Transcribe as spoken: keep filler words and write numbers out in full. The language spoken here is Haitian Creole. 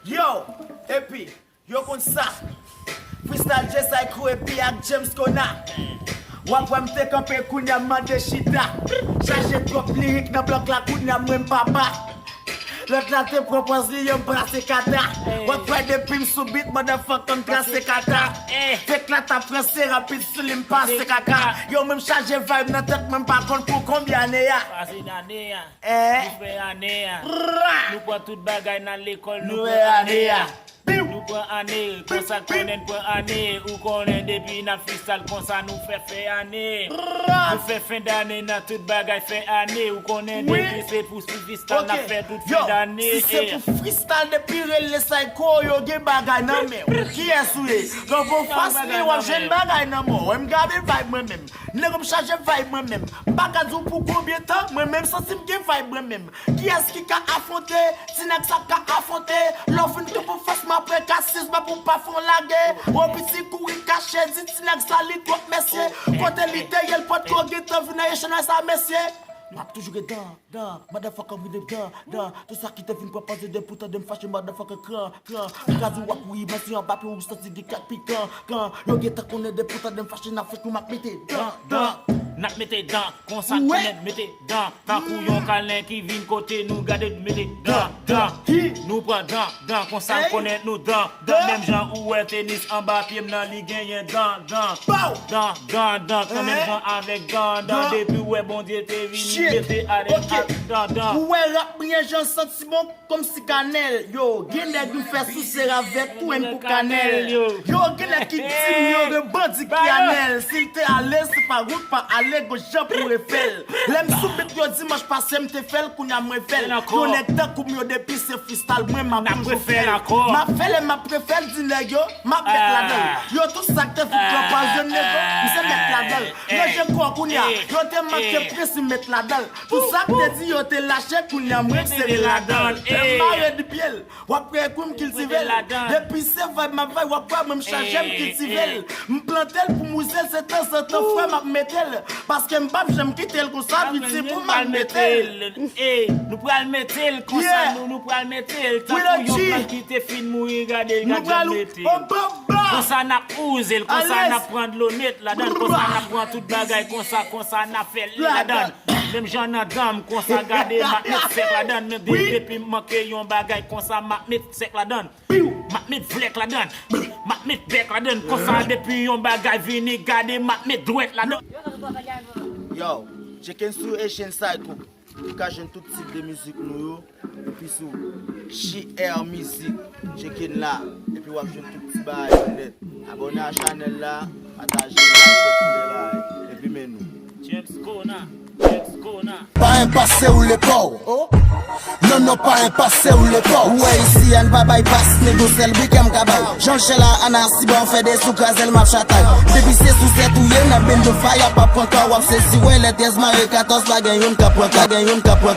Yo, epi, yo konn sa. Freestyle Jay Psycho epi ak James Kona. W ap wè m te kanpe kounye a m mande chita. Chaje twòp lirik nan blòk la kounye a mwen m papa. Lòt la te pran pòz li yo m plase kata. W ap wè depi m sou beat motherfucker m trase kata. Fake la t ap ranse rapid sou li m pase kaka. Yo mwen m chaje vibe nan tèt mwen m pa konn pou konbyen ane a. Pase ane a. Eh. Nou fè ane a. Nou pran tout bagay nan lekòl nou pran ane a. Nou pran ane, konsa konnen n pran ane. Ou konnen depi n ap freestyle konsa nou fè fè ane. Nou fè fen dane nan tout bagay fè ane. Ou konnen depi se pou freestyle n ap fè tout fen dane. Si se pou freestyle depi rele Psycho yo gen bagay nan men w. Kiyès ou ye? Nan vo fas li w ap jwenn bagay nan men w. M gade vibe mwen menm. Nèg m chaje vibe mwen menm. M pa ka di w pou konbyen tan, mwen menm santi m gen vibe mwen menm. Kiyès ki ka afwonte? Ti nèg sa ka afwonte. Lè w vin kanpe anfas m apre ka sis ba pou pa fè w lage. Wo piti kouri kache di ti nèg sa li twòp mesye. Kote li te ye l potko gentan vin nan echanj sa mesye. M ap toujou gen dan, dan, motherfucker vide dan, dan. Tout sa ki te vin pran pòz de pou tande m fache motherfucker kran, kran. M ka di w ap wi, men si anba pye w santi gen kèk pikan, kan. Yo gentan konnen de pou tande m fache n ap fèt nou m ap mete dan, dan. N ap mete dan, konsa konnen mete dan. Tankou yon kalen ki vin kote nou gade n mete dan, dan. Nou pran dan, dan, konsa konnen nou dan, dan. Menm jan ou wè tenis anba pye m nan li genyen dan, dan. Dan, dan, dan, kanmenm jan avèk dan, dan. Depi w wè Bondye te vini mete alèz ak dan, dan. Ou wè rap mwen jan santi bon. Kòmsi kanèl, yo, gen nèg m fè sou se ravèt tou, m pou kanèl. Yo, gen nèg ki di m yo gen bandi ki anèl. Si l te ale, se pa wout pa ale, gon jan pou refè l. Lè m sou beat yo dimanch pase, m te fè l, kounye a mwen fè l. Yon nèg tankou m yo depi se freestyle, mwen m ap toujou fè l. M ap fè l, m ap refè l, di nèg yo, m ap mèt ladan l. Yo, tout sa k te fout pran pòz yo, nèg yo, m se mèt ladan l. Ranje kò w kounye a, yo te manke prens, m mèt ladan l. Tout sa k te di yo te lache, kounye a mwen sere ladan l. Lè m mare di pye l, w ap wè kou m kiltive l. Depi se vibe m ap vibe, w ap wè mwen m chaje m kiltive l. M plante l pou m wize l, se tanzantan frè m ap mete l. Paske m p ap janm kite l konsa, piti pou m al mete l. Nou pral mete l konsa, nou, nou pral mete l. Tankou yon plant ki te fin mouri, gade l, gade jan l mete l. Konsa n ap wouze l, konsa n ap pran dlo nèt ladan l, konsa n ap pran tout bagay konsa, konsa n ap fè l ladan l. Menm jan nan dan m konsa gade m ap met sèk ladan l, men de- depi m manke yon bagay konsa m ap met sèk ladan l. M ap met vlèk ladan l, m ap met bèk ladan l, konsa depi yon bagay vini gade m ap met dwèt ladan l. Yo, tcheke n sou Asian Psycho. Ou ka jwenn tout tip de mizik nou yo, epi sou J R Mizik, tcheke n la, epi w ap jwenn tout ti bagay yo nèt. Abòne a chanèl la, pataje, like, fè tout bagay, epi men nou. James Kona, James Kona. Pa enpase ou le pa w. Non, non, pa enpase ou le pa w. Ou wè isi a n pa bay pas, nèg yon sèl brik m ka ba w. Jan l chè la, Ana Siba, w fè de sou kraze l, m ap chatay. Depi se sou sèt ou ye, n ap benn de faya, p ap pran ka, w ap sezi, wè lè trèz mare katòz, pa gen youn k ap pran ka, gen youn k ap pran ka.